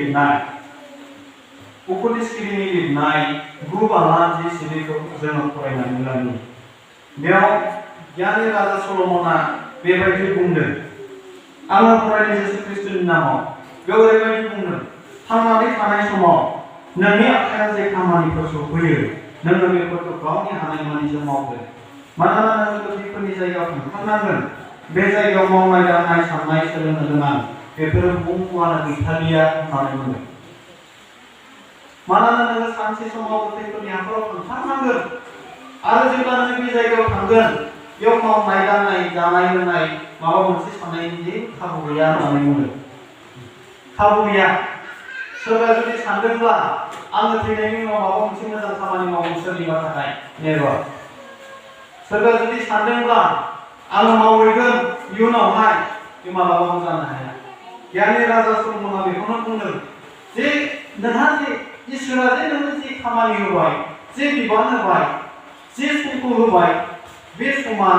लिरनाय उपदेशगिरिनि लिरनाय 9 बाला 10 सिरिखौ जोङो फरायनानै लानि। बेयाव गियानि राजा सल'मना बेबायदि बुंदों, आङो फरायनाय येशू ख्रीष्टनि नामाव। बेयाव ओरैबायदि बुंदों, थांनानै थानाय समाव नोंनि आखायाव जे खामानिफोर सफैयो, नोङो बेफोरखौ गावनि हानायमानिजों मावगोन। मानोना नोङो गोथैफोरनि जायगायाव थांथारनांगोन। बे जायगायाव मावनाय दांनाय साननाय सोलोंनो गोनां बेफोरो बुंफुङानो गैथारलिया होननानै बुंदों। मानोना नोङो सानसे समाव गोथैफोरनि हाखराव थांथारनांगोन आरो जेब्ला नों बे जायगायाव थांगोन, बेयाव मावनाय दांनाय जानाय लोंनाय माबा मोनसे साननायनि जे खाबु गैया होननानै बुंदों। खाबु गैया। सोरबा जुदि सानदोंब्ला आङो थैनायनि उनाव माबा मोनसे मोजां खामानि मावनो सोरनिबा थाखाय नेभार। सोरबा जुदि सानदोंब्ला आङो मावहैगोन इयुनावहाय, बे मालाबाबो जानो हाया। गियानि राजा सल'मना बेखौनो बुंदों जे नोंहा जे इसोरा जे नोंनो जे खामानि होबाय, जे बिबान होबाय, जे समखौ होबाय, बे समा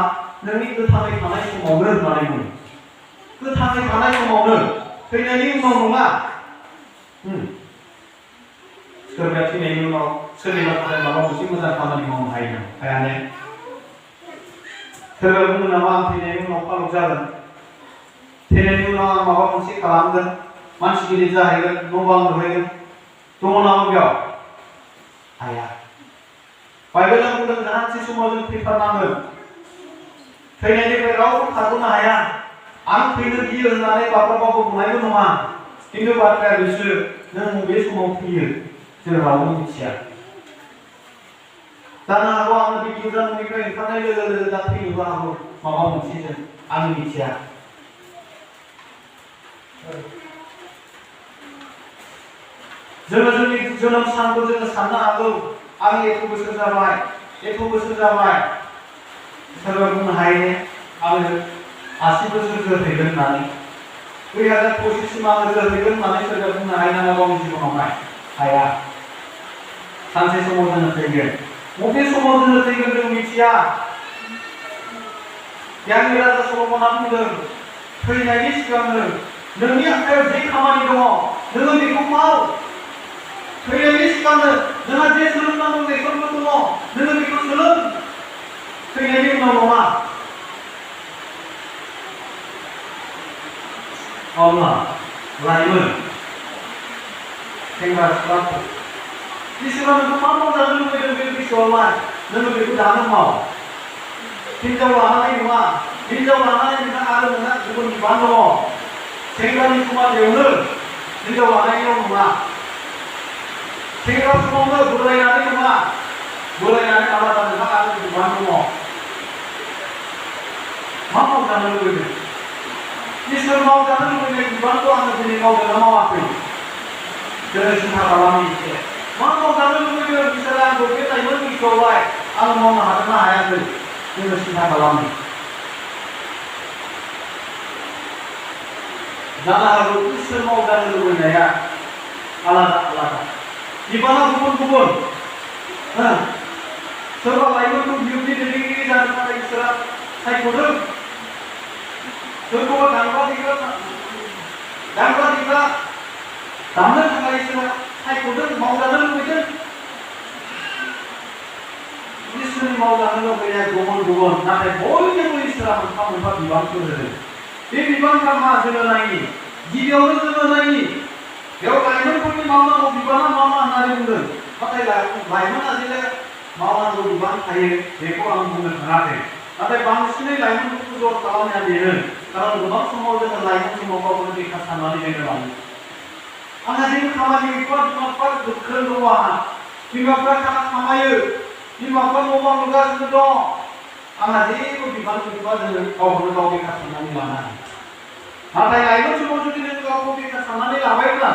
नोंनि गोथाङै थानाय समावनो होननानै बुङो। गोथाङै थानाय समावनो, थैनायनि उनाव नङा। सोरबाया थैनायनि उनाव सोरनिबा थाखाय माबा मोनसे मोजां खामानि मावनो हाया ने? सोरबा बुङो नामा आं थैनायनि उनाव फालक जागोन, थैनायनि उनाव आं माबा मोनसे खालामगोन, मानसि गिदिर जाहैगोन, न' बां लुहैगोन। दङ नामा बेयाव? हाया। बाइबेला बुंदों सानसे समाव जों थैथारनांगोन। थैनायनिफ्राय रावबो खारग'नो हाया। आं थैनो गियो होननानै बाब्राबाबो बुंनायबो नङा। खिन्थु बाथ्राया बिसोर नों बबे समाव थैयो जों रावबो मिथिया। जानो हागौ आङो बे गिर्जानिफ्राय ओंखारनाय लोगो लोगो दा थैनोबो हागौ माबा मोनसेजों, आं मिथिया। जोङो जोंनि जोनोम सानखौ जोङो साननो हागौ, आं एथ' बोसोर जाबाय, एथ' बोसोर जाबाय। सोरबा बुंनो हायो आङो 80 बोसोर जोरहैगोन होननानै, 2025 सिम आङो जोरहैगोन होननानै सोरबा बुंनो हायो नामा गावनि जिबनावहाय? हाया। सानसे समाव जोङो थैगोन। बबे समाव जोङो थैगोन जों मिथिया। गियानि राजा सल'मना बुंदों, थैनायनि सिगांनो नोंनि आखायाव जे खामानि दङ, नोङो बेखौ माव। थैनायनि सिगांनो नोंहा जे सोलोंनांगौ बेफोरबो दङ, नोङो बेखौ सोलों। थैनायनि उनाव नङा। अब्ला लाइमोन सेंग्रा सिख्लाफोर, इसोरा नोंखौ मा मावजानो लुबैदों बे बैसोआवहाय, नोङो बेखौ दानो माव। हिनजाव लानानै नङा, हिनजाव लानानै नोंहा आरो नोंहा गुबुन बिबान दङ। सेंग्रानि समा बेयावनो, हिनजाव लानायनियाव नङा। सेंग्रा समावनो बोरायनानै नङा, बोरायनानै आलादा नोंहा आरो बिबान दङ। मा मावजानो लुबैदों? इसोर मावजानो लुबैनाय बिबानखौ आङो दिनै मावदोंना मावाखै? जोङो सिन्था खालामो एसे। मा मावजानो लुबैदों इसोरा आंखौ बे लाइमोन बैसोआवहाय, आं मावनो हादोंना हायाखै? जोङो सिन्था खालामो। जानो हागौ इसोर मावजानो लुबैनाया आलादा आलादा, बिबाना गुबुन गुबुन। सोरबा लाइमोनखौ बिउटि दैदेनगिरि जानो थाखाय इसोरा सायख'दों। सोरखौबा दामग्रा देग्रा दामनो थाखाय इसोरा सायख'दों, मावजानो लुबैदों। इसोरनि मावजानो लुबैनाया गुबुन गुबुन, नाथाय बयनोबो इसोरा मोनफा मोनफा बिबानफोर होदों। बे बिबानफ्रा मा जोङो नायनि, गिबियावनो जोङो नायनि। बेयाव लाइमोनफोरनि मावनांगौ बिबाना मा मा होननानै बुंदों, नाथाय लाइमोना जे मावनांगौ बिबान थायो बेखौ आं बुंनो थाङाखै। नाथाय बांसिनै लाइमोनफोरखौ जर खालामनाया बेनो, खारन गोबां समाव जोङो लाइमोन समाव गावखौनो बेखार साननानै जोङो लायो। आंहा जेबो खामानि गैथ'आ, बिमा बिफा गोख्रों दङ आंहा, बिमा बिफा थाखा खामायो, बिमा बिफा न' बां लुगासिनो दं, आंहा जेबो बिबान गैथ'आ, जोङो गावखौनो गाव बेखार साननानै लानो हायो। नाथाय लाइमोन समाव जुदि नों गावखौ बेखार साननानै लाबायब्ला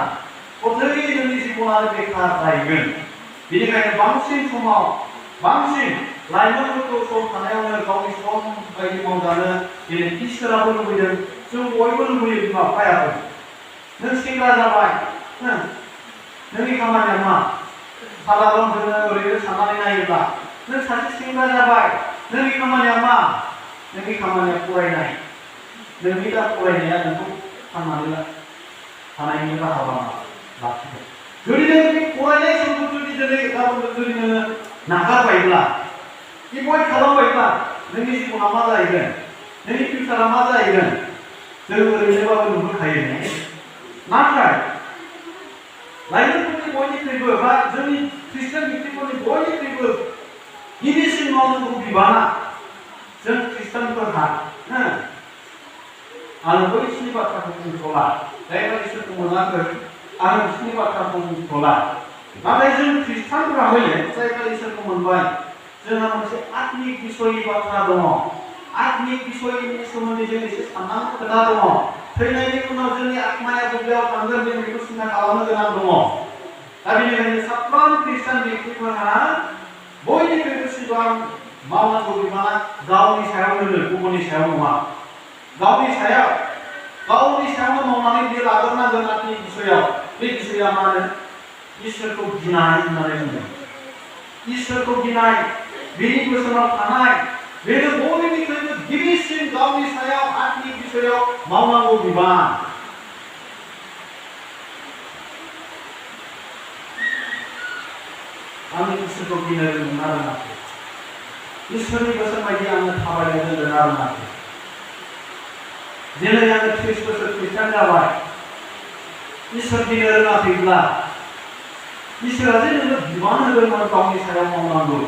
हथै नोंनि जिबनानो बेखार जाहैगोन। बेनिखायनो बांसिन समाव बांसिन लाइमोनफोरखौ सम थानायावनो गावनि सम बायदि मावजानो दिनै इसोराबो लुबैदों, जों बयबो लुबैयो, बिमा बिफायाबो। नों सेंग्रा जाबाय, नोंनि खामानिया मा? साधारन जोङो ओरैनो साननानै नायोब्ला नों सासे सेंग्रा जाबाय, नोंनि खामानिया मा? नोंनि खामानिया फरायनाय। नोंनि दा फरायनाया नोंखौ थांनानै थानायनि राहा लामा लाखिगोन। जुदि नों बे फरायनाय समखौ जुदि दिनै गाबोन जुदि नोङो नागारबायब्ला एभयड खालामबायब्ला नोंनि जिबना मा जाहैगोन? नोंनि फिउचारा मा जाहैगोन? जों ओरैनोबाबो नुबोखायो। नाथाय लाइमोनफोरनि बयनिख्रुइबो बा जोंनि ख्रिस्टियान बिथिंफोरनि बयनिख्रुइबो गिबिसिन मावनांगौ बिबाना जों ख्रिस्टानफोरहा आं बैसोरनि बाथ्राखौ बुंथ'ला, जायफ्रा इसोरखौ मोनाखै आं बिसोरनि बाथ्राखौ बुंथ'ला। नाथाय जों ख्रिस्टानफोरा हले जायफ्रा इसोरखौ मोनबाय, जोंहा मोनसे आत्मिक बिसयनि बाथ्रा दङ। आत्मिक बिसयनि सोमोन्दै जों एसे साननांगौ खोथा दङ। थैनायनि उनाव जोंनि आत्माया बबेयाव थांगोन जों बेखौ सिन्था खालामनो गोनां दङ। दा बेनिखायनो साफ्रोम ख्रिस्टान व्यक्तिफोरा बयनिख्रुइबो सिगां मावनांगौ बिबाना गावनि सायाव दोनो, गुबुननि सायाव नङा। गावनि सायावनो मावनानै बियो लाग्रोनांगोन। आत्मिक बिसयाव बे बिसया मा होनो? इसोरखौ गिनाय होननानै बुंदों। इसोरखौ गिनाय, बेनि बोसोनाव थानाय, बेनो बयनिख्रुइबो गिबिसिन गावनि सायाव आत्मिक बिसयाव मावनांगौ बिबान। आं इसोरखौ गिनो रोंदोंना रोङाखै? इसोरनि बोसोन बायदि आङो थाबायनो रोंदोंना रोङाखै? दिनै आङो 30 बोसोर ख्रिस्टान जाबाय, इसोर गिनो रोङाखैब्ला इसोरा जे नोंनो बिबान होदोंमोन गावनि सायाव मावनांगौ,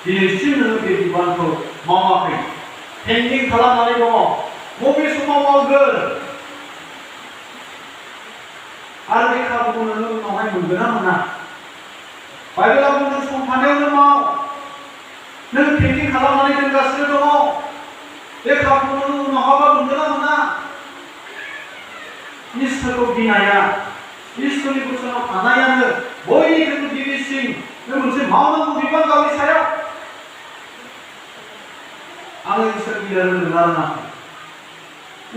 दिनैसिम नोङो बे बिबानखौ मावाखै, पेन्डिं खालामनानै दङ। बबे समाव मावगोन? आरो बे खाबुखौ नोङो उनावहाय मोनगोन ना मोना? बाइबेलाव बुंदों सम थानायावनो माव। नों पेन्डिं खालामनानै दोनगासिनो दङ, बे खाबुखौ नों उनावहाबा मोनगोन ना मोना? इसोरखौ गिनाया, इसोरनि बोसोनाव थानायानो बयनिख्रुइबो गिबिसिन मोनसे मावनांगौ बिबान गावनि सायाव। आङो इसोर गिनो रोंदोंना रोङाखै?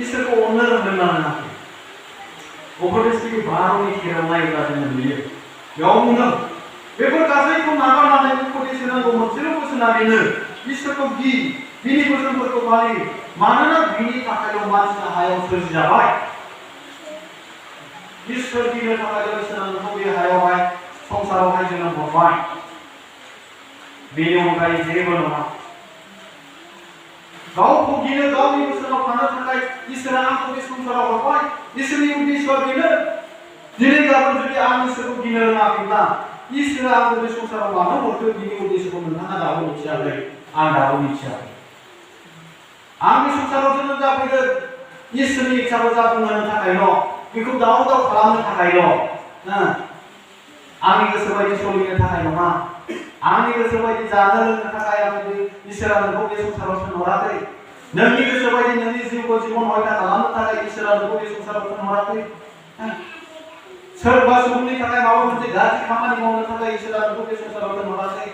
इसोरखौ अननो रोंदोंना रोङाखै? उपदेशनि 12नि खेराव नायोब्ला जोङो नुयो, बेयाव बुंदों बेफोर गासैखौ नागारनानै उपदेश होनांगौ मोनसेल' बोसोना बेनो, इसोरखौ गि, बिनि बोसोनफोरखौ फालि, मानोना बिनि थाखायल' मानसिया हायाव सोरजिजाबाय। इसोर गिनो थाखायल' इसोरा नोंखौ बे हायावहाय संसारावहाय जोनोम हरबाय, बेनि अनगायै जेबो नङा। गावखौ गिनो, गावनि बोसोनाव थानो थाखाय इसोरा आंखौ बे संसाराव हरबाय। इसोरनि उद्देश्यआ बेनो। दिनै गाबोन जुदि आं इसोरखौ गिनो रोङाखैब्ला इसोरा आंखौ बे संसाराव मानो हरखो, बिनि उद्देश्यखौ नोंथाङा दाबो मिथियाखै, आं दाबो मिथियाखै। आं बे संसाराव जोनोम जाफैदों इसोरनि इच्छाखौ जाफुंहोनो थाखायल', बेखौ दाव दाव खालामनो थाखायल', आंनि गोसो बायदि सोलिनो थाखाय नङा, आंनि गोसो बायदि जानो लोंनो थाखाय इसोरा नोंखौ बे संसाराव थिनहराखै। नोंनि गोसो बायदि नोंनि जिउखौ जिबन हयथा खालामनो थाखाय इसोरा नोंखौ बे संसाराव थिनहराखै। सोरबा सुबुंनि थाखाय माबा मोनसे गाज्रि खामानि मावनो थाखाय इसोरा नोंखौ बे संसाराव थिनहराखै।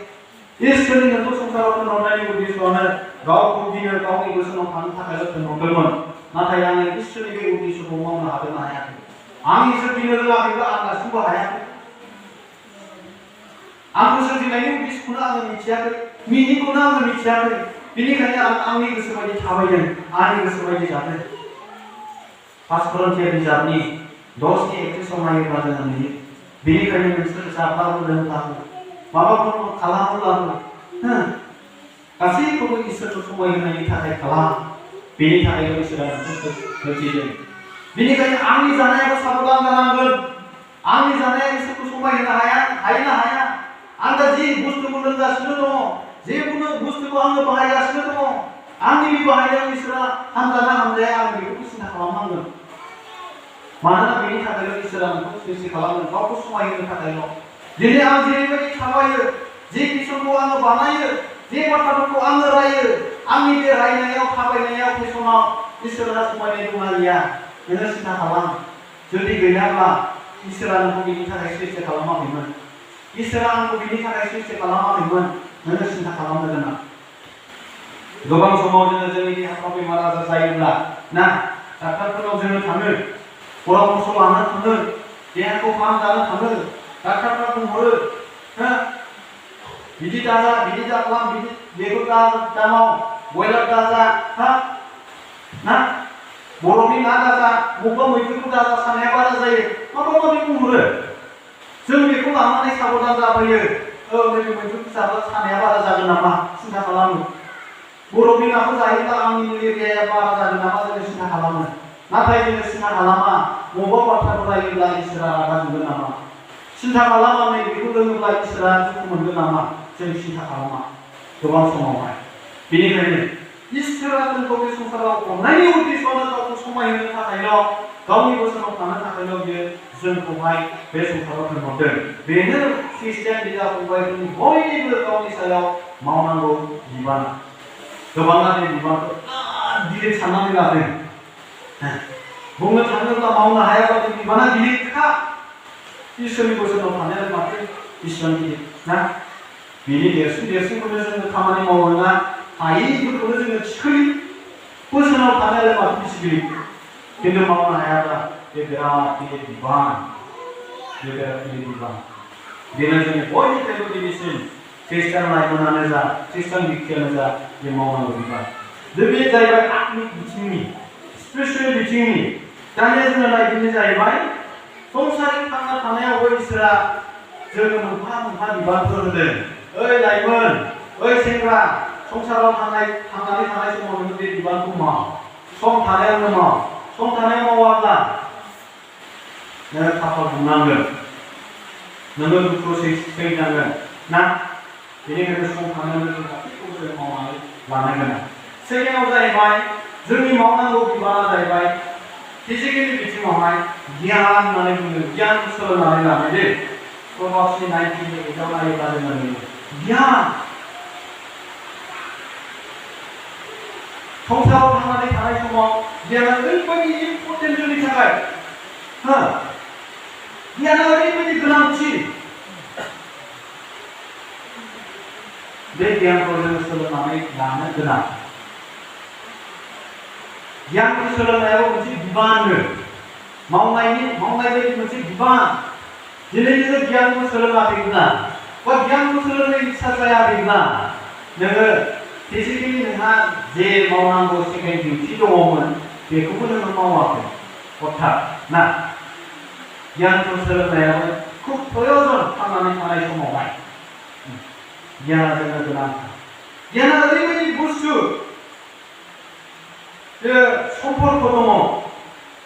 इसोरनि नोंखौ संसाराव थिनहरनायनि उद्देश्यआनो गावखौ गिनो, गावनि बोसोनाव थानो थाखायल' थिनहरदोंमोन। नाथाय आङो इसोरनि बे उद्देश्यखौ मावनो हादोंना हायाखै? आं इसोर गिनो रोङाखैब्ला आं दासिमबो हायाखै। आंखौ सोरजिनायनि उद्देश्यखौनो आङो मिथियाखै, मिनिंखौनो आङो मिथियाखै। बेनिखायनो आं आंनि गोसो बायदि थाबायदों, आंनि गोसो बायदि जादों। 1 करिन्थियार बिजाबनि 10:31 नायोब्ला जोङो नुयो, बेनिखायनो नोंसोर जाब्लाबो लोंब्लाबो माबाफोर खालामोब्लाबो गासैखौबो इसोरखौ समायहोनायनि थाखाय खालाम, बेनि थाखायल' इसोरा नोंखौ सोरजिदों। बेनिखायनो आंनि जानायाबो साबधान जानांगोन। आंनि जानाया इसोरखौ समायहोनो हायो ना हाया? आं दा जि बुस्थुखौ लोंगासिनो दङ, जेखुनु बुस्थुखौ आङो बाहायगासिनो दङ, आंनि बे बाहायनायाव इसोरा हामजाना हामजाया आं बेखौ सिन्था खालामनांगोन। मानोना बेनि थाखायल' इसोरा नोंखौ सृष्टि खालामदों, गावखौ समायहोनो थाखायल'। दिनै आं जेरैबायदि थाबायो, जे फेसनखौ आङो बानायो, जे बाथ्राफोरखौ आङो रायो, आंनि बे रायनायाव, थाबायनायाव, फेसनाव इसोरा समायनाय दंना गैया? नोङो सिन्था खालाम। जुदि गैयाब्ला इसोरा नोंखौ बेनि थाखाय सृष्टि खालामाखैमोन, इसोरा आंखौ बेनि थाखाय सृष्टि खालामाखैमोन। नोङो सिन्था खालामनो गोनां। गोबां समाव जोङो जोंनि देहाफ्राव बेमार आजार जायोब्ला डाक्टारफोरनाव जोङो थाङो, परामर्श लानो थाङो, देहाखौ फाहामजानो थाङो। डाक्टारफ्रा बुंहरो, बिदि दाजा, बिदि दाखालाम, बिदि बेखौ दामाव, बयलार दाजा, बरफनि ना दाजा, बबेबा मैद्रुखौ दाजा, सानाया बारा जायो, माबा माबि बुंहरो। जों बेखौ लानानै साबधान जाबोयो। नैबे मैद्रु जाब्ला सानाया बारा जागोन नामा सिन्था खालामो। बरफनि नाखौ जायोब्ला आंनि मेलेरियाया बारा जागोन नामा जोङो सिन्था खालामो। नाथाय जोङो सिन्था खालामा बबेबा बाथ्राखौ रायोब्ला इसोरा रागा जोंगोन नामा, सिन्था खालामा नैबेखौ लोङोब्ला इसोरा दुखु मोनगोन नामा, जों सिन्था खालामा गोबां समावहाय। बेनिखायनो इसोरा जोंखौ बे संसाराव अननायनि उद्देশ্যआनो गावखौ समायहोनो थाखायल', गावनि बोसोनाव थानो थाखायल' बियो जोंखौहाय बे संसाराव दोनहरदों। बेनो ख्रिस्टियान बिदा फंबायफोरनि बयनिबो गावनि सायाव मावनांगौ बिबान। गोबाङा बे बिबानखौ गिदिर साननानै लादों। बुंनो थाङोब्ला मावनो हायाबा बे बिबाना गिदिरखा। इसोरनि बोसोनाव थानाया माथो इसिबां गिदिर ना? बेनि देरसिनखौनो जोङो खामानि मावोना हायैफोरखौनो जोङो थिखोयो। बोसोनाव थानायालाय माथो बेसे गिदिर, खिन्थु मावनो हायाब्ला बे बिराद गिदिर बिबान, बे बिराद गिदिर बिबान। बेनो जोंनि बयनिफ्रायबो गिदिरसिन ख्रिस्टियान लाइमोनानो जा ख्रिस्टियान बिख्रियानो जा बे मावनांगौ बिबान। बे जाहैबाय आत्मिक बिथिंनि, स्पिरिचुवेल बिथिंनि। दानिया जोङो नायगिरनो जाहैबाय संसारनि थांना थानायावबो इसोरा जोंनो मोनफा मोनफा बिबानफोर होदों। ओइ लाइमोन, ओइ सेंग्रा, संसाराव थांनानै थानाय समाव नोङो बे बिबानखौ माव। सम थानायावनो माव। सम थानायाव मावाब्ला नोङो खाफाल बुनांगोन, नोङो दुखु सैनांगोन ना? बेनिखायनो सम थानायावनो जों गासैखौबो जों मावनानै लानो गोनां। सेकेन्डआव जाहैबाय जोंनि मावनांगौ बिबाना जाहैबाय फिजिकेलि बिथिङावहाय गियान होननानै बुङो। गियानखौ सोलोंनानै लानाय दे। प्रभाबनि 19 नायोब्ला जोङो गियान। संसाराव थांनानै थानाय समाव गियाना ओरैबायदि इम्परटेन्ट जोंनि थाखाय। गियाना ओरैबायदि गोनांथि। बे गियानखौ जों सोलोंनानै लानो गोनां। गियानखौ सोलोंनायाबो मोनसे बिबाननो, मावनाय बायदि मोनसे बिबान। दिनै नोङो गियानखौ सोलोङाखैब्ला बा गियानखौ सोलोंनो इच्छा जायाखैब्ला नोङो फिजिकेलि नोंहा जे मावनांगौ सेकेन्ड डिउटि दङमोन बेखौबो नोङो मावाखै हथात ना? गियानखौ सोलोंनायाबो खुब प्रयजन थांनानै थानाय समावहाय। गियाना जोंनो गोनांथार। गियाना ओरैबायदि बुस्थु, बे सम्पदफोर दङ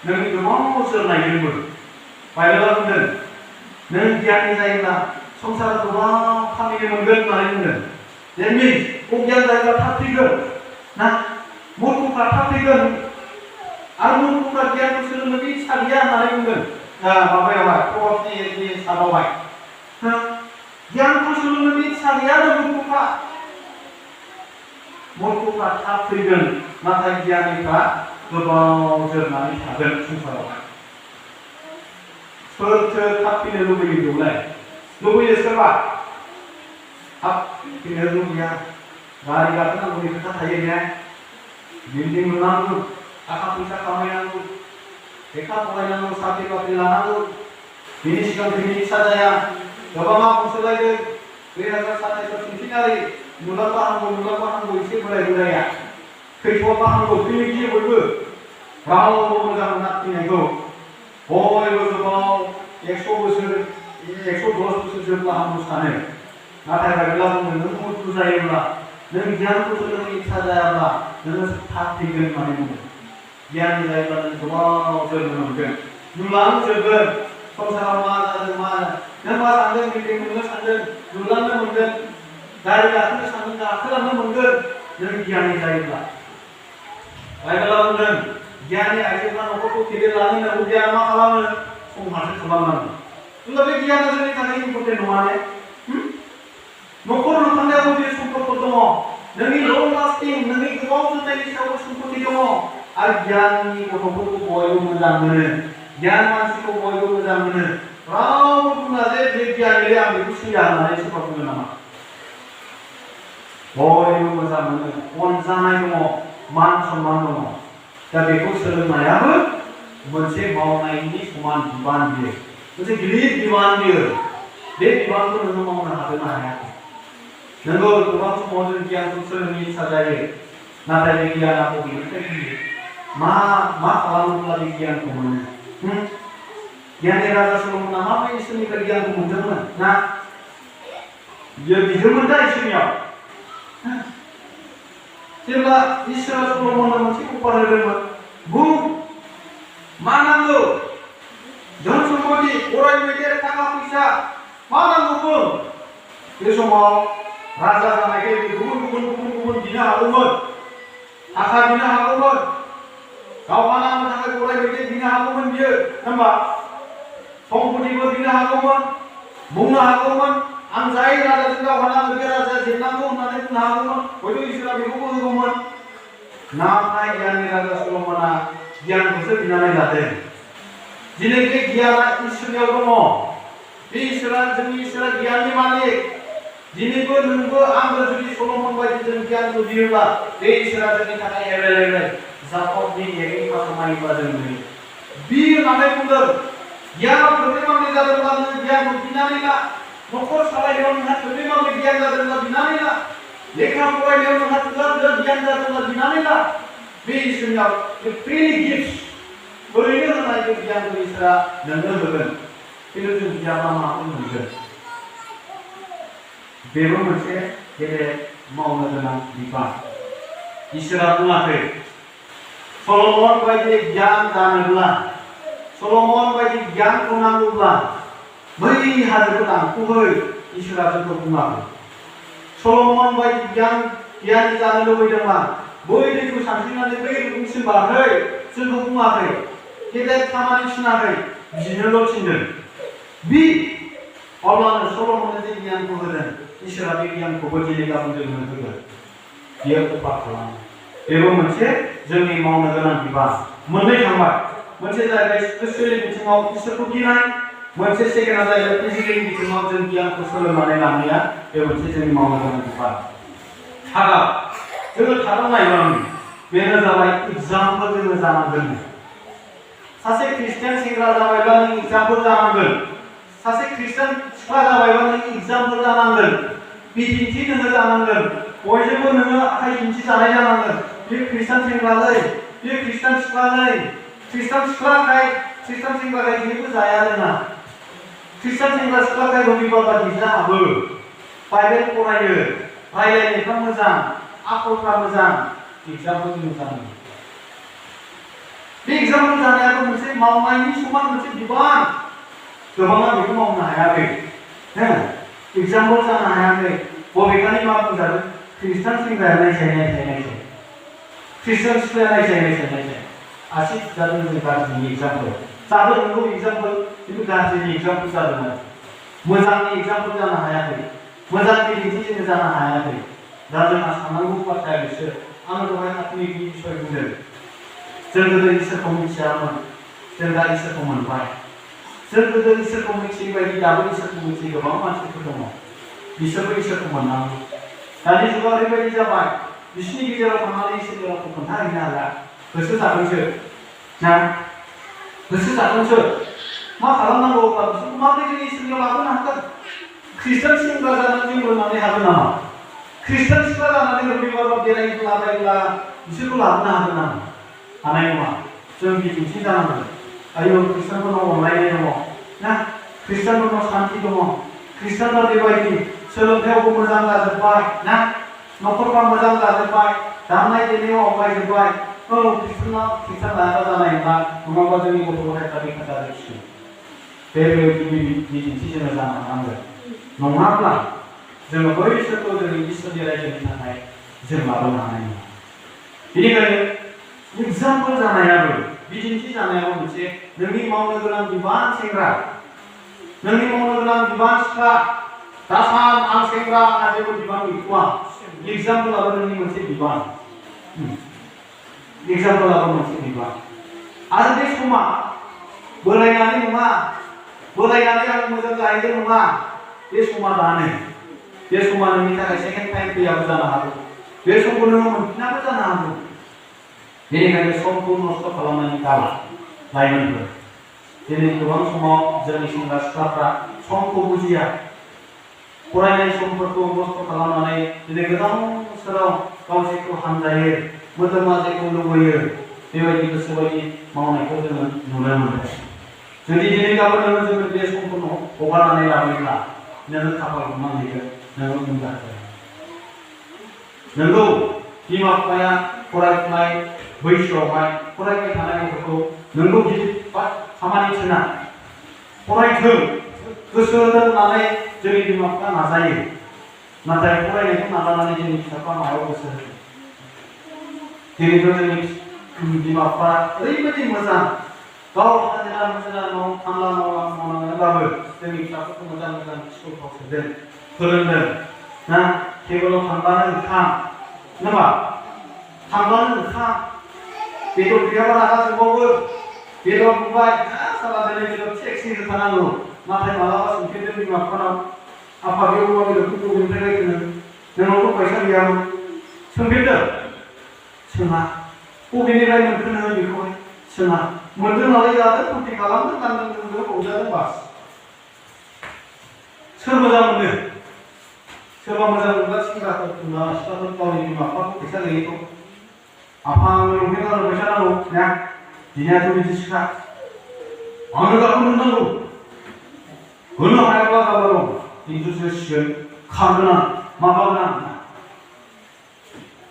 नोंनि गोबां जोरनायनिबो। बाइबेला बुंदों नों गियाननि जायोब्ला संसाराव गोबां खामानि मोनगोन होननानै बुंदों। That means अगियान जायोब्ला थाब थैगोन ना? मुर्खफ्रा थाब थैगोन। आरो मुर्खफ्रा गियानखौ सोलोंनो इच्छा गैया होननानै बुंदों माबायावहाय प्रभाबनि 7आवहाय। गियानखौ सोलोंनो इच्छा गैया आरो मुर्खफ्रा थाब थैगोन, नाथाय गियानिफ्रा गोबाव जोरनानै थागोन संसारावहाय। सोरथो थाब फैनो लुबैयो बेवलाय? लुबैयो सोरबा? थाब फैनो लुबैया। गारि गाखोनांगौनि खोथा थायो ने? बिल्डिं लुनांगौ, थाखा फैसा खामायनांगौ, लेखा फरायनांगौ, साख्रि बाख्रि लानांगौ। बिनि सिगां फैनो इच्छा जाया। गोबाङा बुंसोलायदों 2027 सेन्टिनारि नुलांबा हामगौ एसे बोराया खैथ'आबा हामगौ फैनो गियो बयबो। रावबो मोजां मोना फैनायखौ। बयबो गोबाव 100 बोसोर 110 बोसोर जोबब्ला हामगौ सानो। नाथाय बाइबेला बुङो नों मुर्ख जायोब्ला, नों गियानखौ सोलोंनो इच्छा जायाब्ला नोङो थाब थैगोन होननानै बुङो। गियाननि जायोब्ला नों गोबाव जोरनो मोनगोन, नुलांजोबगोन संसाराव मा जादों मा नों मा सानदों, बिल्डिं लुनो सानदों लुलांनो मोनगोन, गारि गाखोनो सानदों गाखोलांनो मोनगोन नों गियाननि जायोब्ला। बाइबेला बुंदों गियाननि आइजोफ्रा न'खरखौ फेदेरलांनो नांगौ। गियाना मा खालामो? संहारथो खालामनांगौ। होनब्ला बे गियाना जोंनि थाखाय इम्परटेन्ट नङा ने? न'खर लुखांनायावबो बे सम्पदफोर दङ। नोंनि लं लास्टिं, नोंनि गोबाव जोरनायनि सायावबो सम्पति दङ। आरो गियाननि गथ'फोरखौ बयबो मोजां मोनो, गियान मानसिखौ बयबो मोजां मोनो। रावबो बुङा जे बे गियाननि आं बेखौ सैया होननानै सोरबा बुङो नामा? बयबो मोजां मोनो, अनजानाय दङ, मान सनमान दङ। दा बेखौ सोलोंनायाबो मोनसे मावनायनि समान बिबान बियो, मोनसे गिदिर बिबान बियो। बे बिबानखौ नोङो मावनो हागोन ना हायाखै? नोंगौ गोबां समाव जों गियानखौ सोलोंनो इच्छा जायो, नाथाय बे गियाना बबेनिफ्राय फैयो? मा खालामोब्ला बे गियानखौ मोनो? गियानि राजा सल'मना माबोरै इसोरनिफ्राय गियानखौ मोनदोंमोन ना बियो बिदोंमोन दा इसोरनियाव जेब्ला इसोरा सल'मननो मोनसे अफार होदोंमोन बुं मा नांगौ धन सम्पति अराय मैदेर थाखा फैसा मा नांगौ बुं बे समाव राजा जानायखाय गुबुन बिनो हागौमोन थाखा बिनो हागौमोन गावहा नांगौ थाखाय अराय मैदेर बिनो हागौमोन बियो होनबा सम्पतिबो बिनो हागौमोन बुंनो हागौमोन आं जाय राजाजों दावहा नांगौ बे राजाया जेननांगौ होननानै बुंनो हागौमोन हयथ' इसोरा बेखौबो होगौमोन नाथाय गियाननि राजा सल'मना गियानखौसो बिनानै लादों दिनै बे गियाना इसोरनियाव दङ बे इसोरा जोंनि इसोरा गियाननि मालिक दिनैबो नोंबो आंबो जुदि सल'मन बायदि जों गियानखौ बियोब्ला बे इसोरा जोंनि थाखाय एभेलेबेल जाकबनि एगेनि माथामारिबा जों नुयो बि होननानै बुंदों गियानाव थोब्ले माब्ले जादोंब्ला नों गियानखौ बिनानै ला न'खर सालायनायाव नोंहा थोब्ले माब्ले गियान जादोंब्ला बिनानै ला लेखा फरायनायाव नोंहा थोब्ले गियान जादोंब्ला बिनानै ला बे इसोरनियाव फ्रिलि गिफ्ट ओरैनो होनाय बे गियानखौ इसोरा नोंनो होगोन खिन्थु जों गियाना माखौ मोनगोन बेबो मोनसे गेदेर मावनो गोनां बिबान इसोरा बुङाखै सल'मन बायदि गियान जानोब्ला सल'मन बायदि गियानखौ नांगौब्ला बै हाजोखौ दानख'है इसोरा जोंखौ बुङाखै सल'मन बायदि गियानि जानो लुबैदोंबा बै दैखौ सानस्रिनानै बै रुगुंसिम बारहै जोंखौ बुङाखै गेदेर खामानि थिनाखै बिनोल' थिनदों बि अब्लानो सल'मननो जे गियानखौ होदों इसोरा बे गियानखौबो दिनै गाबोन जोंनो होगोन बियो अफार खालामो बेबो मोनसे जोंनि मावनो गोनां बिबान मोननै थांबाय मोनसे जाहैबाय स्पिरिचुवेल बिथिङाव इसोरखौ गिनाय मोनसे सेकेन्डआ जाहैबाय फिजिकेल बिथिङाव जों गियानखौ सोलोंनानै लानाया बे मोनसे जोंनि मावनो गोनां बिबान थारा जोङो थारा नायबानो बेनो जाबाय एग्जाम्पोल जोङो जानांगोन सासे ख्रिस्टियान सेंग्रा जाबायब्ला नों एग्जाम्पोल जानांगोन सासे ख्रिस्टियान सिख्ला जाबायब्ला नों एग्जाम्पोल जानांगोन बिदिन्थि नोङो जानांगोन बयजोंबो नोङो आखाइ दिन्थि जानाय जानांगोन बे ख्रिस्टियान सेंग्रालै बे ख्रिस्टियान सिख्लालै ख्रिस्टियान सेंग्राखाय जेबो जाया जोंना ख्रिस्टियान सेंग्रा सिख्लाखाय रबिबार बादि जाहाबो बाइबेल फरायो रायलायनायफ्रा मोजां आखलफ्रा मोजां एग्जाम्पोल जों जानांगोन बे एग्जाम्पोल जानायाबो मोनसे मावनायनि समान मोनसे बिबान गोबाङा बेखौ मावनो हायाखै एग्जाम्पोल जानो हायाखै बबेखानि मा बुंजादों ख्रिस्टियान सेंग्राया नायसाय ख्रिस्टियान सिख्लाया नायसाय आसि जादों जों गाज्रिनि एग्जाम्पोल जादों नंगौ एग्जाम्पोल खिन्थु गाज्रिनि एग्जाम्पोल जादों आरो मोजांनि एग्जाम्पोल जानो हायाखै मोजांनि बिदिन्थि जोङो जानो हायाखै दा जोंहा साननांगौ बाथ्राया बिसोर आं दहाय आत्मिकनि बिसय बुंदों जों गोदो इसोरखौ मिथियामोन जों दा इसोरखौ मोनबाय जों गोदो इसोरखौ मिथियै बायदि दाबो इसोरखौ मिथियै गोबां मानसिफोर दङ बिसोरबो इसोरखौ मोननांगौ दानि जुगाव ओरैबायदि जाबाय बिसोरनि गेजेराव थांनानै इसोरनि रावखौ खोन्थाहैनो हाला गोसो जादोंसो ना गोसो जादोंसो मा खालामनांगौ अब्ला बिसोरखौ माबोरै जों इसोरनियाव लाबोनो हागोन ख्रिस्टियान सेंग्रा जानानै जों रोंनानै हागोन नामा ख्रिस्टियान सिख्ला जानानै रबिबाराव बेरायलाबायब्ला बिसोरखौ लाबोनो हागोन नामा हानाय नङा जों बिदिन्थि जानांगोन आयौ ख्रिस्टियानफोरनाव अनलायनाय दङ ना ख्रिस्टियानफोरनाव सान्थि दङ ख्रिस्टियानफोरा बेबायदि सोलोंथायावबो मोजां जाजोब्बाय ना न'खरफ्रा मोजां जाजोब्बाय दामनाय देनायाव आवगायजोब्बाय औ ख्रिस्टियान लायाबा जानाय नङा नङाबा जोंनि गथ' गथायफ्रा बेखार जाजोबसिगोन बेबायदि बिदिन्थि जोङो जानो हानांगोन नङाब्ला जोङो बैसोरखौ जोंनि इसोरनि रायजोनि थाखाय जों लाबोनो हानाय नङा बेनिखायनो एग्जाम्पोल जानायाबो बिदिन्थि जानायाबो मोनसे नोंनि मावनो गोनां बिबान सेंग्रा नोंनि मावनो गोनां बिबान सिख्ला दासान आं सेंग्रा आंहा जेबो बिबान गैथ'वा एग्जाम्पोलाबो नोंनि मोनसे बिबान एग्जाम्पोलाबो मोनसे बिबान आरो बे समा बोरायनानै नङा बोरायनानै आं मोजां जाहैदों नङा बे समा दानो बे समा नोंनि थाखाय सेकेन्ड टाइम फैयाबो जानो हागौ बे समखौ नोङो मोनफिनाबो जानो हागौ बेनिखायनो समखौ नस्थ' खालामनानै गाला लाइमोनफोर दिनै गोबां समाव जोंनि सेंग्रा सिख्लाफ्रा समखौ बुजिया फरायनाय समफोरखौ नस्थ' खालामनानै दिनै गोदान बोसोराव गाव जेखौ हामजायो मोदोमा जेखौ लुबैयो बेबायदि गोसोबायदि मावनायखौ जोङो नुनो मोनो जुदि दिनै गाबोन नोङो जोङो बे समखौ हगारनानै लाबोयोब्ला नोङो खाफाल मानिगोन, नोङो मोनजागोन। नोंगौ बिमा बिफाया फरायफुनाय बैसोआवहाय फरायबाय थानाय गथ'खौ नोंगौ गिदिर खामानि थिना फरायथों गोसो होनानै जोंनि बिमा बिफाया नाजायो। नाथाय फरायनायखौ नागारनानै जोंनि फिसाफ्रा मायाव गोसो होयो? दिनैथ' जोंनि बिमा बिफा ओरैबायदि मोजां गाव हाजिरा मुजिरा खामला मावनानैब्लाबो जोंनि फिसाफोरखौ मोजां मोजां स्कुलफ्राव सोदों, फोरोंदों ना टेबोलाव थांब्लानो ओंखाम नङा थांब्लानो ओंखाम बेदर गैयाबा रागा जोंबावो बेदर नुबाय सारा दिनै बेदर टेक्सि होखानांगौ। नाथाय मालाबा सोंफिनदों बिमा बिफानाव आफा बे अमा बेदरखौ बबेनिफ्राय बायदों नोंनावथ' फैसा गैयामोन सोंफिनदों सोङा बबेनिफ्राय मोनखो नोङो बेखौहाय सोङा मोनदों नालाय जादों फुर्ति खालामदों गानदों जोमदों रंजादों बास। सोर मोजां मोनो? सोरबा मोजां मोनग्रा सेंग्राफोर सिख्लाफोर गावनि बिमा बिफाखौ फैसा गैयैखौ आफा आंनो लंपेन्ट गाननो फैसा नांगौ ना दिनैथ' बिदिसोखा आंनो गाखोनो नांगौ होनो हायाब्ला गाबा दं खिन्थु जोसिगोन खारगोन आं माबागोन आं।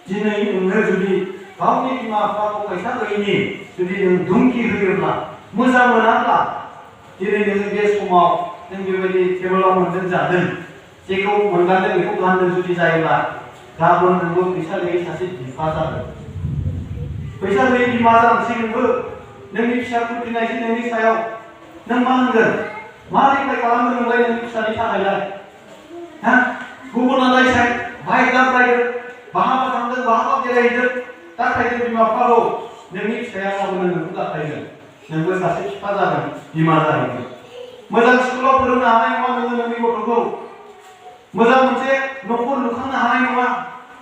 दिनै नोङो जुदि गावनि बिमा बिफाखौ फैसा गैयिनि जुदि नों धुमखि होयोब्ला मोजां मोनाब्ला दिनै नोङो बे समाव नों बेबायदि टेबोलाव मोनदों जादों जेखौ मोनगानदों बेखौ गानदों जुदि जायोब्ला गाबोन नोंबो फैसा गैयै सासे बिफा जागोन। फैसा गैयै बिमा जानोसै नोंबो नोंनि फिसाखौ दिनैसै नोंनि सायाव नों मा होनगोन मा रिप्लाइ खालामगोन नोंलाय नोंनि फिसानि थाखायलाय हा गुबुनालाय साय बाइक दाब्रायदों बहाबा थांदों बहाबा बेरायहैदों दाखायदों बिमा बिफाखौ नोंनि फिसाया गाबोन नोंखौ दाखायगोन नोंबो सासे बिफा जागोन बिमा जागोन। मोजां स्कुलाव फोरोंनो हानाय नङा नोङो नोंनि गथ'खौ मोजां मोनसे न'खर लुखांनो हानाय नङा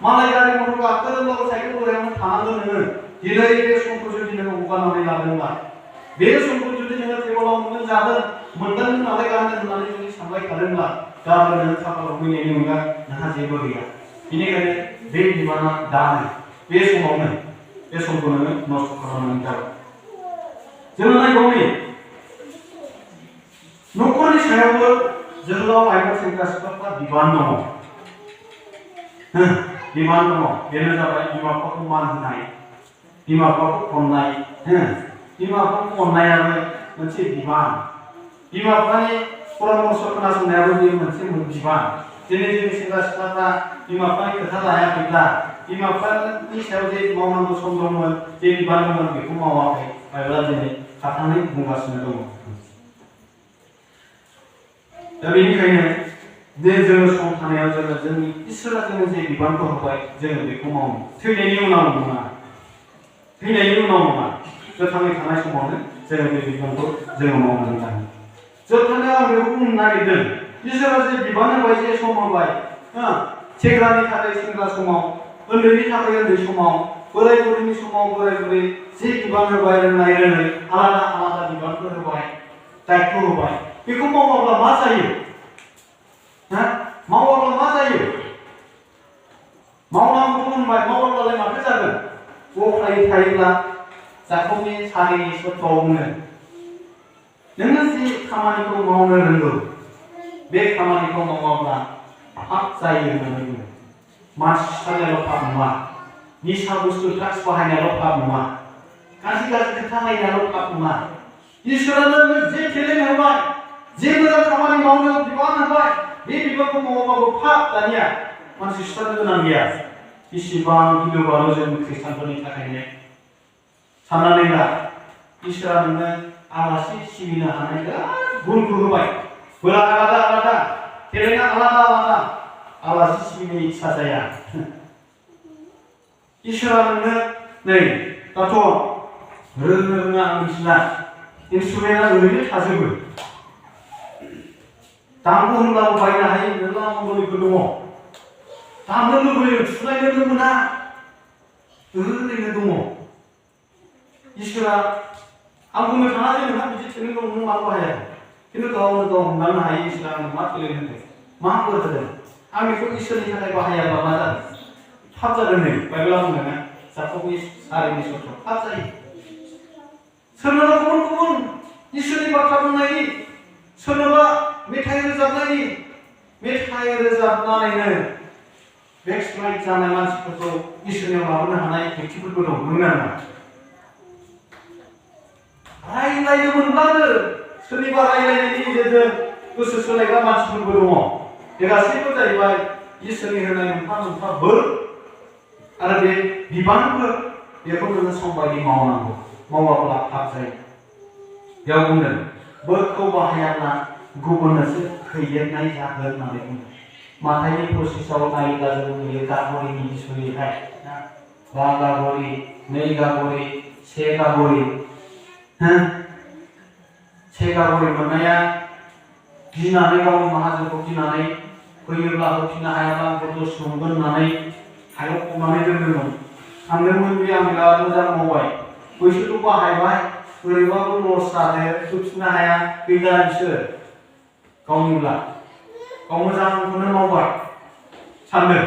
मालाय गारि मटर गाखोदोंब्लाबो साइकेल गरायावनो थानांगोन नोङो। दिनै बे समखौ जुदि नोङो हगारनानै लादोंब्ला बे समखौ जुदि नोङो टेबोलाव मोनदों जादों मोनदों नालाय गानदों होननानै जुदि सानबाय थादोंब्ला गाबोन नोङो खाफालाव फैनायनि अनगा नोंहा जेबो गैया। बेनिखायनो बे बिबाना दानो बे समावनो बे समखौ नोङो नस्थ' खालामनानै गारो। जोङो नायबावनि न'खरनि सायावबो जोहोलाव लाइमोन सेंग्रा सिख्लाफ्रा बिबान दङ। बिबान दङ बेनो जाबाय बिमा बिफाखौ मान होनाय बिमा बिफाखौ अननाय बिमा बिफाखौ अननायाबो मोनसे बिबान बिमा बिफानि परामर्श खोनासंनायाबो बेयो मोनसे बिबान। दिनै जोंनि सेंग्रा सिख्लाफ्रा बिमा बिफानि खोथा लायाखैब्ला बिमा बिफानि सायाव जे मावनांगौ सम दंमोन जे बिबान दंमोन बेखौ मावाखै एबा दिनै थाथांनानै बुंगासिनो दङ। दा बेनिखायनो जे जोङो सम थानायाव जोङो जोंनि इसोरा जोङो जे बिबानखौ होबाय जोङो बेखौ मावनो थैनायनि उनाव नङा थैनायनि उनाव नङा गोथाङै थानाय समावनो जोङो बे बिबानखौ जोङो मावनानै लानो। जोबथारनायाव आं बेखौ बुंनो नागिरदों इसोरा जे बिबान होबाय जे सम होबाय सेंग्रानि थाखाय सेंग्रा समाव उन्दैनि थाखाय उन्दै समाव बोराय बुरैनि समाव बोराय बुरै जे बिबान होबाय रोंनाय रोङै आलादा आलादा बिबानफोर होबाय दायित्व होबाय बेखौ मावाब्ला मा जायो? मावाब्ला मा जायो? मावनांगौ होनबाय मावाब्लालाय माथो जागोन? गफ्रायै थायोब्ला जाखावनि सारिनि सत्तआव बुङो नोङो जि खामानिखौ मावनो रोंगौ बे खामानिखौ मावाब्ला पाप जायो होननानै बुङो। मानसि सिथारनायाल' पाप नङा निसा बुस्थु ड्राग्स बाहायनायाल' पाप नङा गाज्रि गाज्रि खोथा रायनायाल' पाप नङा। इसोरा नोंनो जे टेलेन्ट होबाय जे मोजां खामानि मावनो बिबान होबाय बे बिबानखौ मावाबाबो पाप दानिया मानसि सिथारनो गोनां गैया। इसिबां गिलु-बालु जों खृष्टानफोरनि थाखायनो साननानै ला इसोरा नोंनो आलासि सिबिनो हानाय गुनखौ होबाय बोला आलादा आलादा टेलेन्टआ आलादा आलादा आलासि सिबिनो इच्छा जाया। इसोरा नोंनो नै दाथ' रोंनो रोङा आं मिथिला इन्सट्रुमेन्टआ ओरैनो थाजोबो दामनो होनब्लाबो बायनो हायो मेरला मडलिफोर दङ दामनो लुबैयो थुनायनोनो मोना ओरैनो दङ। इसोरा आं बुंनो थाङा जे नोंहा बिदि टेलेन्ट दं नों मानो बाहाया खिन्थु गावनो गाव हमदांनो हायो इसोरा आंनो मा टेलेन्ट होदों मा बोर होदों आं बेखौ इसोरनि थाखाय बाहायाबा मा जागोन पाप जागोन। नै बाइबेला बुंदोंना जाखावनि सारिनि सत्तआव पाप जायो। सोरनाबा गुबुन गुबुन इसोरनि बाथ्रा बुंनायनि सोरनोबा मेथाइ रोजाबनानैनो बेकस्लाइड जानाय मानसिफोरखौ इसोरनियाव लाबोनो हानाय व्यक्तिफोरबो दं, नंगौना नङा? रायज्लायनो मोनब्लानो सोरनिबा रायज्लायनायनि गेजेरजों गोसो सोलायग्रा मानसिफोरबो दङ। बे गासैबो जाहैबाय इसोरनि होनाय मोनफा मोनफा बोर आरो बे बिबानफोर, बेखौ नोङो समबायदि मावनांगौ, मावाब्ला पाप जायो। बेयाव बुंदों बोरखौ बाहायाब्ला गुबुननोसो खैलेबनाय जागोन होननानै बुंदों। माथाइनि प्रसेसआव नायोब्ला जों नुयो गागरिनि बिसयैहाय, बा गागरि, 2 गागरि, 1 गागरि, 1 गागरि मोननाया गिनानै गावनि माहाजोनखौ गिनानै फैयोब्ला होफिननो हायाब्ला आंखौ दस मोनगोन होननानै हायाव फबनानै दोनदोंमोन। सानदोंमोन बे आं बिराद मोजां मावबाय, बैसोरखौ बाहायबाय, बोरैबाबो लस जादो, होफिननो हाया, गैला बिसोर गावनिब्ला गाव मोजांखौनो मावबाय सानदों।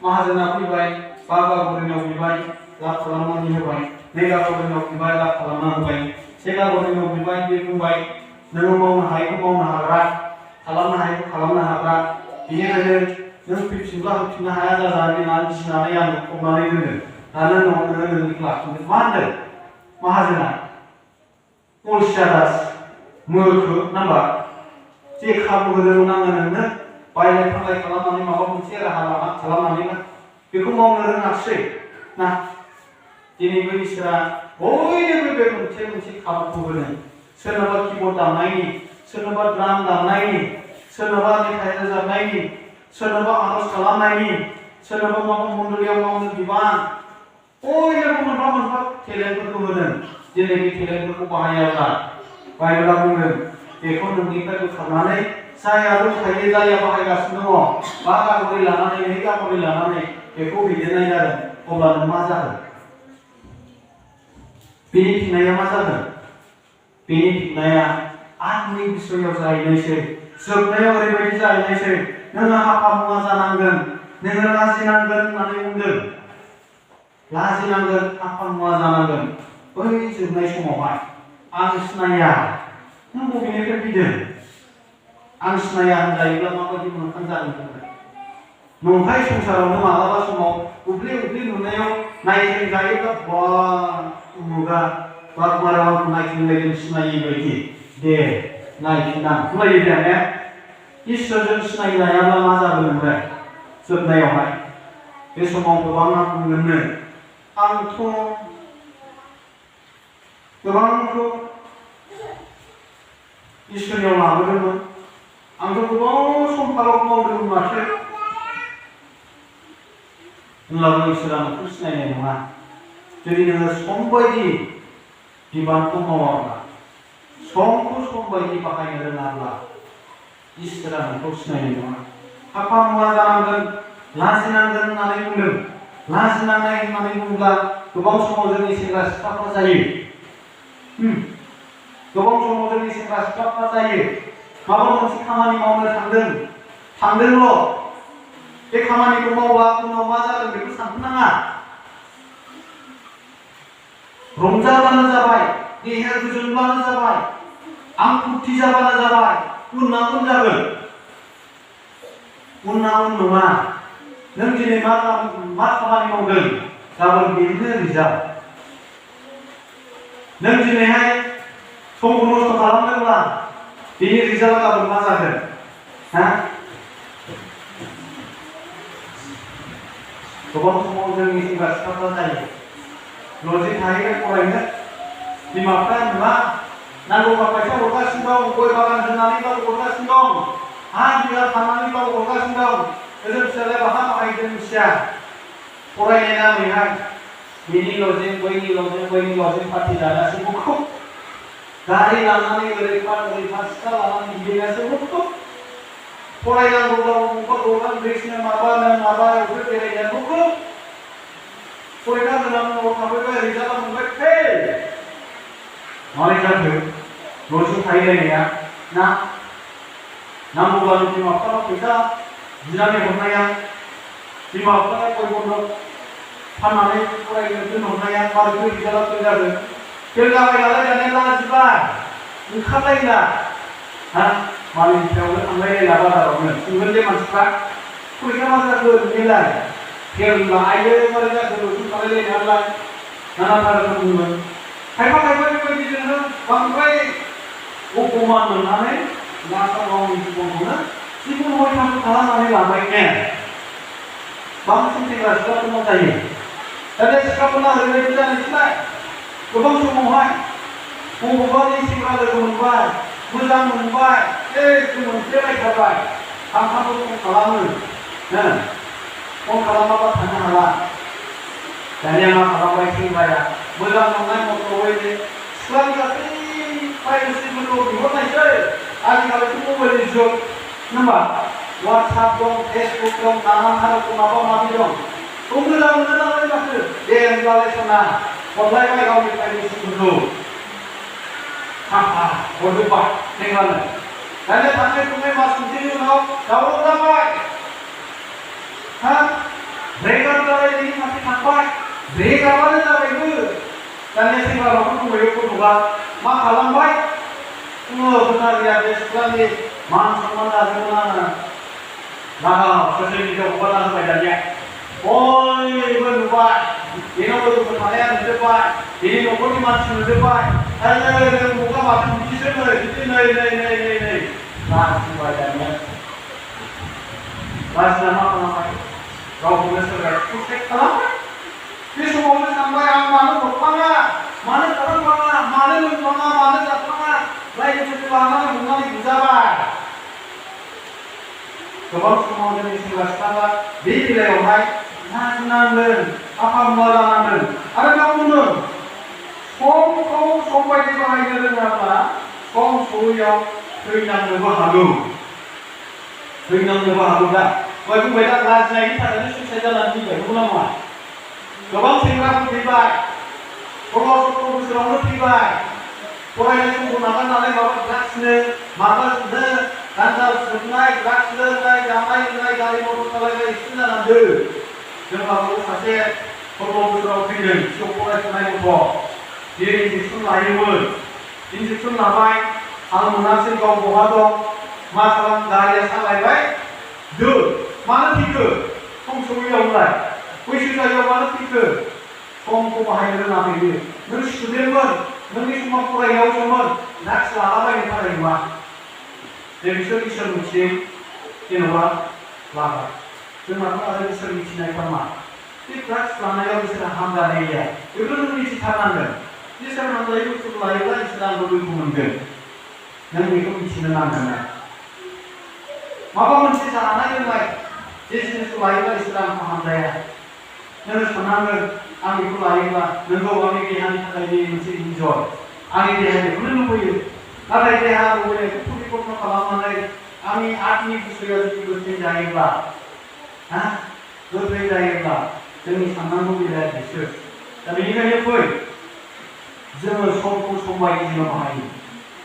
माहाजोना फैबाय, 5 गागरिनाव बिबाय, लाब खालामनानै होबाय, 2 गागरिनाव बिबाय, लाब खालामना होबाय, 1 गागरिनाव बिबाय, बे बुंबाय नोङो मावनो हायैखौ मावनो हाग्रा, खालामनो हायैखौ खालामनो हाग्रा, बेनिखायनो नों फैफिनब्ला होफिननो हाया जाजानो गिनानै आं फबनानै दोनो, दानो नोङो नोंनिखौ लाफिनदो। मा होनदों माहाजोना? अलसिया दास, मोखो नाम्बार, जे खाबु होदोंमोन आङो नोंनो बायलाय फानलाय खालामनानै माबा मोनसे राहा लामा खालामनानै बेखौ मावनो रोङासै ना। दिनैबो इसोरा बयनोबो बे मोनसे खाबुखौ होदों। सोरनोबा किबर्ड दामनायनि, सोरनोबा ड्राम दामनायनि, सोरनोबा मेथाइ रोजाबनायनि, सोरनोबा आरज खालामनायनि, सोरनोबा माबा मण्डलियाव मावनो बिबान, बयनोबो मोनफा मोनफा टेलेन्टफोरखौ होदों। दिनै बे टेलेन्टफोरखौ बाहायाब्ला बाइबेला बुंदों बेखौ नोंनिफ्राय बोखारनानै जायहा दंखायो, जायहा बाहायगासिनो दङ, 5 गागरि लानानै, 2 गागरि लानानै बेखौ दैदेननाय जागोन। अब्ला नों मा जागोन? बेनि फिननाया मा जागोन? बेनि फिननाया आंनि बिसयाव जाहैनायसै, जोबनायाव ओरैबायदि जाहैनायसै, नोङो हाफा मुवा जानांगोन, नोङो लाजिनांगोन होननानै बुंदों। लाजिनांगोन, हाफा मुवा जानांगोन। बै जोबनाय समावहाय आं सिनाया नों बबेनिफ्राय फैदों, आं सिनाया होनजायोब्ला माबायदि मोखां जागोन? नंखाय संसारावनो मालाबा समाव उब्लि नुनायाव नायथों जायोब्ला बा उमुगा बागमाराव आंखौ नायथोंलायदों सिनायै बायदि, दे नायफिनदां होनलायो दाने। इसोरजों सिनायजायाब्ला मा जागोन ओमफ्राय जोबनायावहाय? बे समाव गोबाङा बुंगोननो आंथ' गोबांखौ इसोरनियाव लाबोदोंमोन, आंथ' गोबाव सम फाराग मावदोंमोन माथो। होनब्लाबो इसोरा नोंखौ सिनायनाय नङा। जुदि नोङो सम बायदि बिबानखौ मावाब्ला, समखौ सम बायदि बाहायनो रोङाब्ला इसोरा नोंखौ सिनायनाय नङा। हाफा मुवा जानांगोन, लाजिनांगोन होननानै बुंदों। लाजिनांनाय होननानै बुङोब्ला गोबां समाव जोंनि सेंग्रा सिख्लाफ्रा जायो। गोबां समाव जोंनि सेंग्रा सिख्लाफ्रा जायो। माबा मोनसे खामानि मावनो थांदोंल', बे खामानिखौ मावब्ला उनाव मा जागोन बेखौ साननाङा। रंजाबानो जाबाय, देहाया गोजोनबानो जाबाय, आं फुरथि जाबानो जाबाय, उनना उन जागोन। उनना उन नङा। नों दिनै मा खामानि मावदों, गाबोन बेनो रिजाल्ट। नों दिनैहाय समखौ नस्थ' खालामदोंब्ला बेनि रिजाल्टआ गाबोन मा जागोन? गोबां समाव जोंनि सेंग्रा सिख्लाफ्रा जायो। लजिं थाहैगोन फरायनो, बिमाफ्रा नुवा, नांगौबा फैसा हरगासिनो दं, गय बागान होनानैबाबो हरगासिनो दं, हा बिगा फाननानैबाबो हरगासिनो दं। गोजौ फिसालाया बहा बाहायदों मिथिया, फरायनाय नामैहाय बेनि लजिं बैनि लजिं पार्टि जागासि मुखुब, गारि लानानै ओरै फान सिखा लानानै गिदिंगासिनो मुखुब। फरायनांगौब्ला बबेबा प्रग्राम ड्रेसनो माबायावसो बेरायनो मुखुब। फरिखा होनानै न'आव थाफैबाय, रिजाल्टआ मोनबाय फेल। मारै जाखो? लजिं थाहैलायनाया ना? नांगौब्लानो बिमा बिफानाव फैसा बिनानै हरनाया, बिमा बिफाया गय बन्द फाननानै फरायनो दोनहरनाया, मारै रिजाल्टआ फेल जादों? फेल जाबाय नालाय दानिया लाजिबाय। ओंखारलायला मालायनि सायावनो थांलायलायला बाजारावनो सोंगोन जे मानसिफ्रा फरिखा मा जाखो नोंनिलाय फेल आइयो मारै जाखो लुसुं खालायलायनायालाय नानाथा रोखोम बुंगोन खायफा बेबायदिजोंनो बांद्राय अपमान मोननानै लास्टआव गावनि जिबनखौनो जिबन हयथाखौ खालामनानै लाबाय बांसिन सेंग्रा सिख्लाफोरनाव जायो दा बे सिख्लाफोरना ओरैबायदि जानोसैलाय गोबां समावहाय बबेबानि सेंग्रा लोगो मोनबाय मोजां मोनबाय एकदम मोनफ्लेलायथारबाय सानफ्रामबो फन खालामो फन खालामाबा थानो हाला दानिया मा खालामबाय सेंग्राया मोजां मोननाय मथ'यै सिख्लानि गासै प्राइभेसिफोरखौ बिहरनायसै आजिखालिथ' मबाइलनि जुग होनबा वाट्सएप दं फेसबुक दं नानाथा रोखोम माबा माबि दं मोजां मोनो नालाय माथो दे होनब्लालाय सना हरलायबाय गावनि प्राइभेसिफोरखौ हरजोब्बाय सेंग्रानो दानिया थांनाय फैनाय मास मोनसेनि उनाव दावराव जाबाय ब्रेकआप जालायनायनि फारसे थांबाय ब्रेकआपआनो जाबायबो दानिया सेंग्राफ्राबो बुंबाय गथ'आ मा खालामबाय खोथा गैया बे सिख्लानि मान सन्मान जाजोबगोन आङो ससियेल मिडियाआव हगारना होबाय दानिया बयबो नुबाय बेनाव लोगोफोर थानाया नुजोब्बाय बेनि न'खरनि मानसि नुजोब्बाय नों मगा माथो बिदिसो बिदि नै लाजिबाय दानिया लाजिना मा खालामबाय गावखौनो सोरबाया प्रटेक्ट खालामबाय बे समावनो सानबाय आं मानो हरफ्लाङा मानो खालामफ्लाङा मानो लोंफ्लाङा मानो जाफ्लाङा रायजोफोरखौ लानानै हमनानै बुजाबाय गोबां समाव जोंनि सेंग्रा सिख्लाफ्रा बे बेलायावहाय नांनांगोन आफामुवा जानांगोन आरो गावनो समखौ सम बायदि बाहायनो रोङाब्ला सम सहैयाव थैनांनोबो हागौ दा दहाय बुंबाय दा लाजिनायनि थाखायनो सुइसाइड जानानै फैबाय नंगौना नङा गोबां सेंग्राफोर थैबाय 16-17 बोसोरावनो थैबाय फरायनाय समखौ नागारनानै माबा ड्राग्सनो माबानो गान्जा सोबनाय ड्राग्स लोंनाय जानाय लोंनाय गारि मटर सालायनाय एक्सिडेन्ट जानांदों जोंहाबो सासे 16 बोसोराव थैदों फिसौ फरायफुनाय गथ' बे इन्जेकसन लायोमोन इन्जेकसन लाबाय आं मोनासै गाव बहा दं मा खालाम गारिया सालायबाय मानो थैखो सम सहैयावलाय बैसो जायगायाव मानो थैखो समखौ बाहायनो रोङाखै बियो नों स्टुडेन्टमोन नोंनि समा फरायनायावसोमोन ड्राग्स लालाबायनो थाखाय नङा जे बिसोर इसोर मिथियो जेन'बा लाबाय जोंनाथ' आरो इसोर मिथिनायफ्रा मा बे ड्राग्स लानायाव बिसोर हाम जानाय गैया बेखौ नों मिथिथारनांगोन इसोर हामजायै बुस्थुखौ लायोब्ला इसोर आंबो दुखु मोनगोन नों बेखौ मिथिनो नांगोन माबा मोनसे जानाय लोंनाय जे जिनिसखौ लायोब्ला इसोर आं फाहामजाया नों साननांगोन आं बेखौ लायोब्ला नोंगौ आंनि देहानि थाखाय बे मोनसे इन्जय आंनि देहाया बेखौनो लुबैयो नाथाय देहा लुबैनायखौ परिकल्पना खालामनानै आंनि आत्मिक गोसोआ जुदि गोथै जायोब्ला जोंनि साननांगौ बेलाया बिसोर दा बेनिखायनो फै जोङो समखौ सम बायदि जोङो बाहायो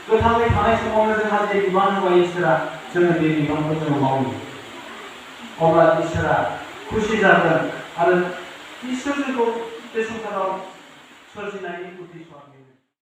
गोथाङै थानाय समावनो जोंहा जे बिबान होबाय इसोरा जोङो बे बिबानखौ जोङो मावो अब्ला इसोरा खुसि जागोन आरो इसोर जोंखौ बे संसाराव सोरजिनायनि उद्देश्य